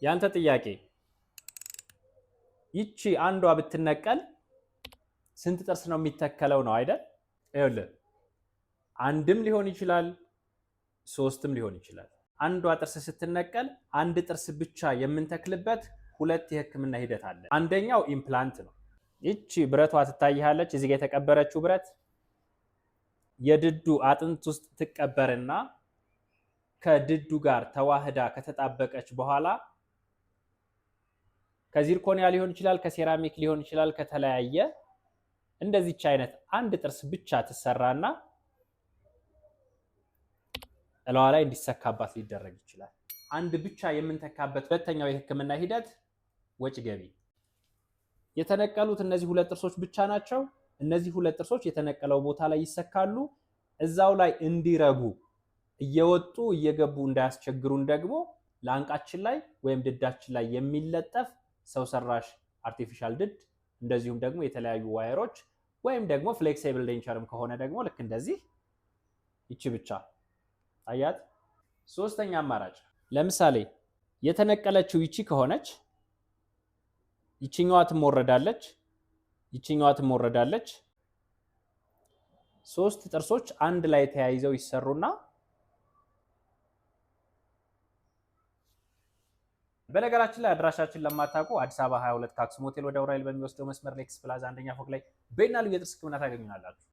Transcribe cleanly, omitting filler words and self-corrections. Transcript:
ያንተ ጥያቄ ይቺ አንዷ ብትነቀል ስንት ጥርስ ነው የሚተከለው ነው አይደል? ይኸውልህ አንድም ሊሆን ይችላል፣ ሶስትም ሊሆን ይችላል። አንዷ ጥርስ ስትነቀል አንድ ጥርስ ብቻ የምንተክልበት ሁለት የህክምና ሂደት አለ። አንደኛው implant ነው። ይቺ ብረቷ ትታይሃለች። እዚህ ጋር የተቀበረችው ብረት የድዱ አጥንት ውስጥ ትቀበርና ከድዱ ጋር ተዋህዳ ከተጣበቀች በኋላ ከ zirconia ሊሆን ይችላል፣ ከሴራሚክ ሊሆን ይችላል፣ ከተለያየ እንደዚች አይነት አንድ ጥርስ ብቻ ትሰራና እለዋ ላይ እንዲሰካባት ሊደረግ ይችላል። አንድ ብቻ የምንተካበት ሁለተኛው የህክምና ሂደት ወጪ ገቢ። የተነቀሉት እነዚህ ሁለት ጥርሶች ብቻ ናቸው። እነዚህ ሁለት ጥርሶች የተነቀለው ቦታ ላይ ይሰካሉ። እዛው ላይ እንዲረጉ እየወጡ እየገቡ እንዳያስቸግሩን ደግሞ ላንቃችን ላይ ወይም ድዳችን ላይ የሚለጠፍ ሰው ሰራሽ artificial ድድ፣ እንደዚሁም ደግሞ የተለያዩ wire ኦች ወይም ደግሞ flexible denture ም ከሆነ ደግሞ ልክ እንደዚህ ይቺ ብቻ አያት። ሶስተኛ አማራጭ ለምሳሌ የተነቀለችው ይቺ ከሆነች ይቺኛዋ ትሞረዳለች፣ ይቺኛዋ ትሞረዳለች። ሶስት ጥርሶች አንድ ላይ ተያይዘው ይሰሩና በነገራችን ላይ አድራሻችን ለማታውቁ አዲስ አበባ 22 ከአክሱም ሆቴል ወደ ዑራኤል በሚወስደው መስመር ሌክስ ፕላዛ አንደኛ ፎቅ ላይ ቤና ልዩ የጥርስ ሕክምና ታገኙናላችሁ።